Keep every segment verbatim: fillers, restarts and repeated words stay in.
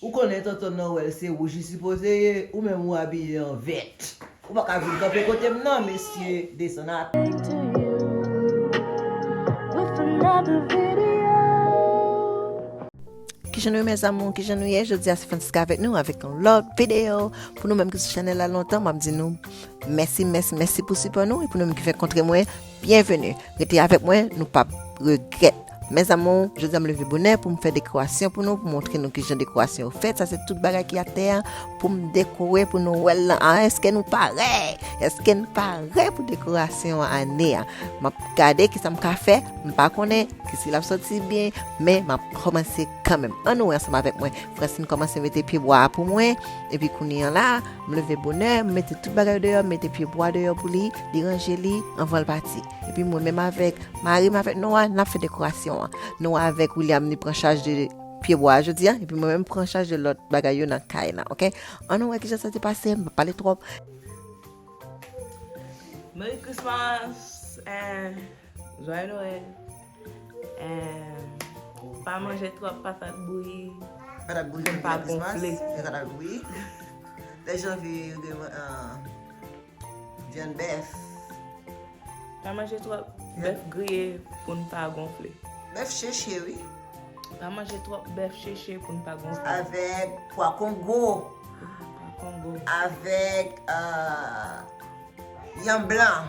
Ou konnen tonton Nowèl se wouj li sipoze ye, ou menm ou abiye an vèt. Ou pa ka vin kanpe kote m nan, mesye, desann atè. Kijan nou ye, mes amours? Kijan nou ye? Jodi a se Francisca avèk nou avèk yon lòt videyo. Pou nou menm ki sou chanèl la lontan, m ap di nou mèsi, mèsi, mèsi pou sipò nou. E pou nou menm ki fèk kontre mwen, byenveni. Rete avèk mwen, nou p ap regrèt. Mes amours, jodi a m leve bonè pou m fè dekorasyon pou nou, pou montre nou kijan dekorasyon yo fèt. Sa se tout bagay ki atè a pou m dekore pou Nowèl lan. A, èske nou pare? Èske n pare pou dekorasyon ane a? M ap gade kisa m ka fè. M pa konnen si l ap soti byen, men m ap kòmanse kanmenm. Ann nou wè ansanm avèk mwen. Francine kòmanse mete pyebwa a pou mwen. Epi kounye a la, m leve bonè, m mete tout bagay deyò, m mete pyebwa deyò pou li, li ranje li anvan l pati. Epi mwen menm avèk mari m avèk Noah, n ap fè dekorasyon an. Noah avèk William, li pran chaj de pyebwa a jodi a, epi mwen menm pran chaj de lòt bagay yo nan kay la, oke? Ann nou wè kijan sa te pase, m pa pale twòp. Merry Christmas! Eh, Joyeux Noël! Eh, pa manje twòp patat bouyi. Patat bouyi pou n pa gonfle. Patat bouyi. Lè janvye, yo gen, eh, vyann bèf. Pa manje twòp bèf griye pou n pa gonfle. Bèf cheche, wi. Pa manje twòp bèf cheche pou n pa gonfle. Avèk pwa kongo. Ah, pwa kongo. Avèk, eh, yanm blan.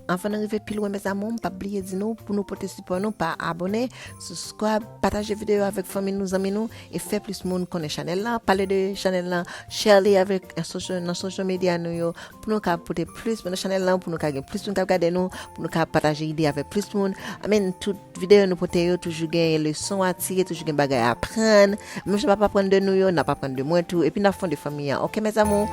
Anvan nou rive pi lwen, mes amours, m p ap bliye di nou, pou nou pote sipò nou, pa abòne, subscribe, pataje videyo avèk fanmi nou, zanmi nou, e fè plis moun konnen chanèl la, pale de chanèl la, share li avèk, eh, social, nan social media nou yo, pou nou ka pote plis moun nan chanèl la, pou nou ka gen plis moun k ap gade nou, pou nou ka pataje ide avèk plis moun. Amen. Tout videyo nou pote yo toujou gen leson a tire, toujou gen bagay a aprann. Menm si n p ap aprann de nou yo, n ap aprann de mwen tou. Epi n ap fonde fanmi an. Oke, mes amours?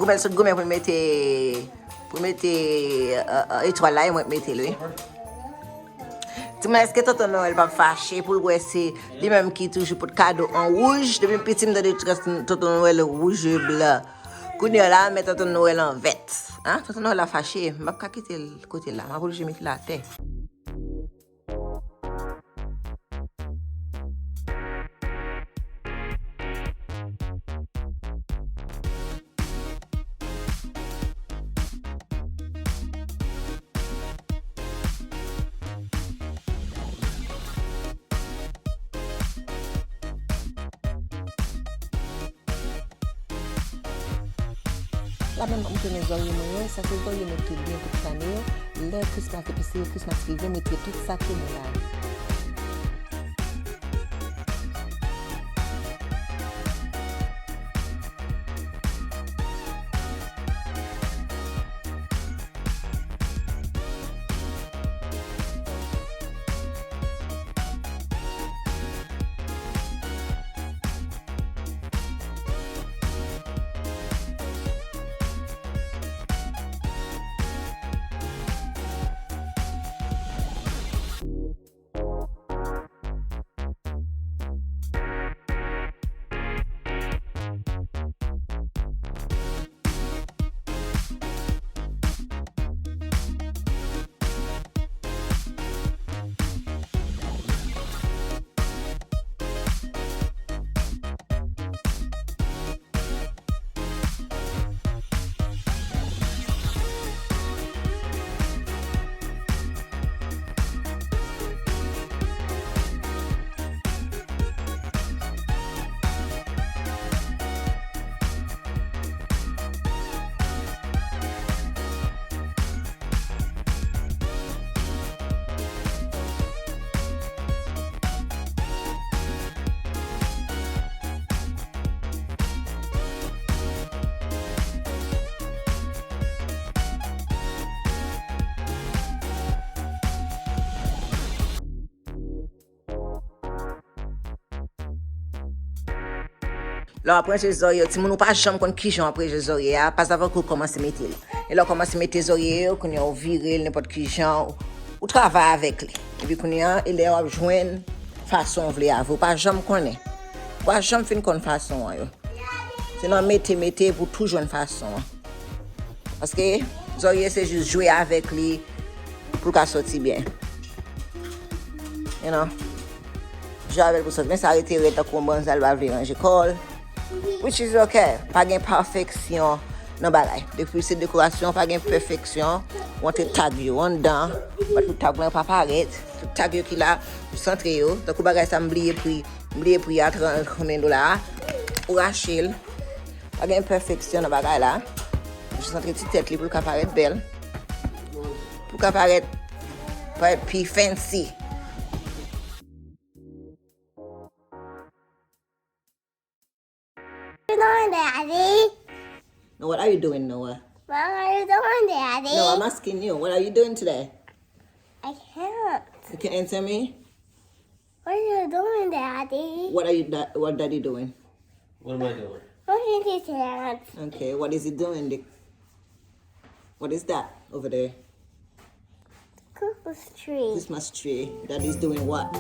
Goumen l sot goumen pou l mete, pou l mete, euh, euh, etwal la, e mwen k mete l, wi. Di mwen, èske Tonton Nwèl p ap fache pou l wè se li menm ki toujou pot kado an wouj? Depi m piti, m tande Tonton Nwèl wouj e blan. Kounye a la, men Tonton Nwèl an vèt. Hein? Tonton Nwèl la fache, m p ap ka kite l kote la. M ap oblije mete l atè. La menm, m tounen zòrye mwen yo, sa se zòrye mwen ki byen pou t kane yo. Lè Christmas depi se Christmas rive, m retire tout sa ki mou la. Lè w ap ranje zòrye yo, timoun, ou pa janm konn kijan w ap ranje zòrye a, pa zavan ke w kòmanse mete l. E lè w kòmanse mete zòrye yo, kounye a w vire l nenpòt kijan, ou, ou travay avèk li. Epi kounye a, e lè w ap jwenn fason w vle a, ou pa janm konnen. Ou pa janm fin konn fason an yo. Se nan mete, mete pou w tou jwenn fason an. Paske zòrye se jis jwe avèk li pou l ka sòti byen. You know? Jwe avè l pou sòti. Men sa rete rèd tankou yon banzè, l pa vle ranje kò l. Which is okay. Pa gen pèfeksyon nan bagay. Depi se dekorasyon, pa gen pèfeksyon. Ou antre tag yo anndan. Bat pou tag lan pa parèt. Tout tag yo ki la, ou santre yo. Tankou bagay sa, m bliye pri. M bliye pri a, trant, konbyen dola a. Ou rache l. Pa gen pèfeksyon nan bagay la. Ou jis antre ti tèt li pou l ka parèt bèl. Pou l ka parèt, parèt pi fancy. You doing, Daddy? No, what are you doing, Noah? What are you doing, Daddy? No, I'm asking you, what are you doing today? I can't. You can answer me? What are you doing, Daddy? What are you, da- what Daddy doing? What am I doing? What is it, Dad? Okay, what is he doing? The- What is that over there? Christmas tree. Christmas tree. Daddy's doing what?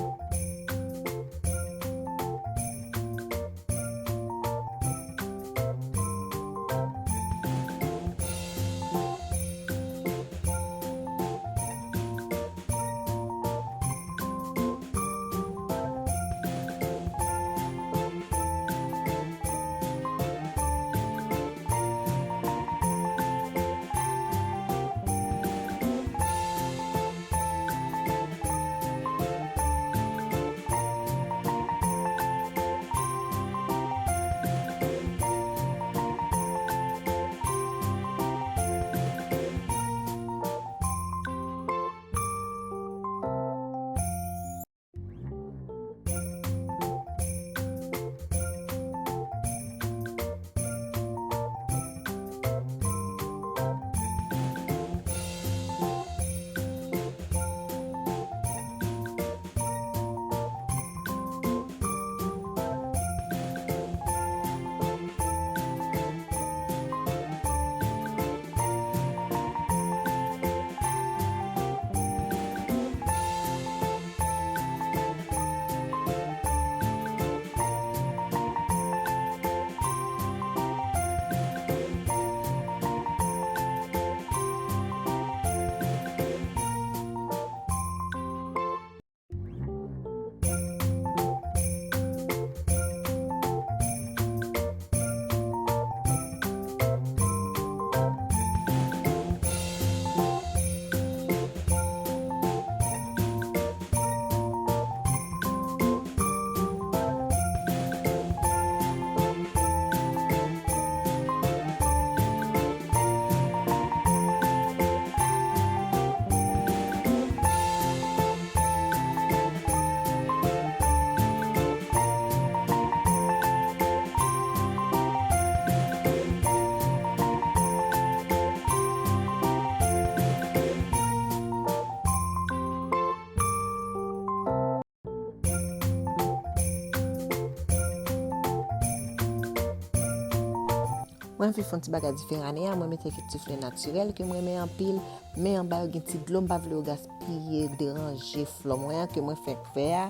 Mwen anvi fè yon ti bagay diferan ane a, mwen mete kèk ti flè natirèl ke mwen renmen anpil, men anba yo gen ti dlo, m pa vle yo gaspiye, deranje flò mwen an ke mwen fèk fè a.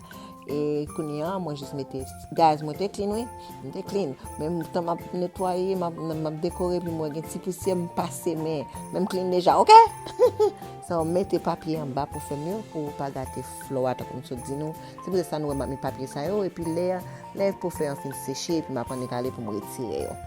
E kounye a, mwen jis mete, guys, mwen te clean, wi. Mwen te clean. Menm tan m ap netwaye, m ap, m ap dekore, epi mwen gen ti pousyè, m pase men. Men m clean deja, oke? So, mete papye anba pou fè m yo, pou pa gate flò a, tankou m sot di nou. Se poutèt sa nou wè m ap met papye sa yo, epi lè, lè pou fè yo fin seche, epi m ap annik ale pou m retire yo.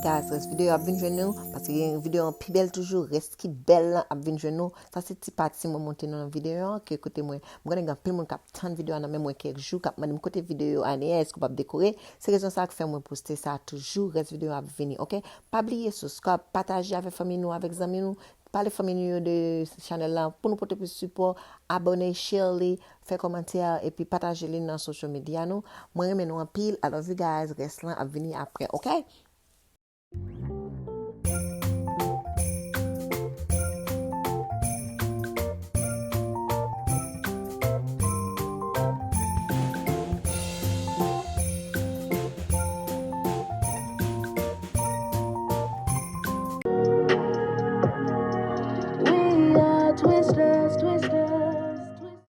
Guys, rès videyo ap vin jwenn nou, paske gen videyo an pi bèl toujou, rès ki bèl lan ap vin jwenn nou. Sa se ti pati mwen monte nou nan videyo an, ke kote mwen, mwen konnen gen anpil moun k ap tann videyo a nan men mwen kèk jou, k ap mande m kote videyo ane a, èske w p ap dekore? Se rezon sa k fè mwen poste sa toujou, rès videyo ap vini, oke? Pa bliye subscribe, pataje avèk fanmi nou, avèk zanmi nou, pale fanmi nou yo de chanèl la, pou nou pote plis sipò, abòne, share li, fè kòmantè, epi pataje li nan social media nou. Mwen renmen nou anpil, I love you guys, rès lan ap vini apre, oke?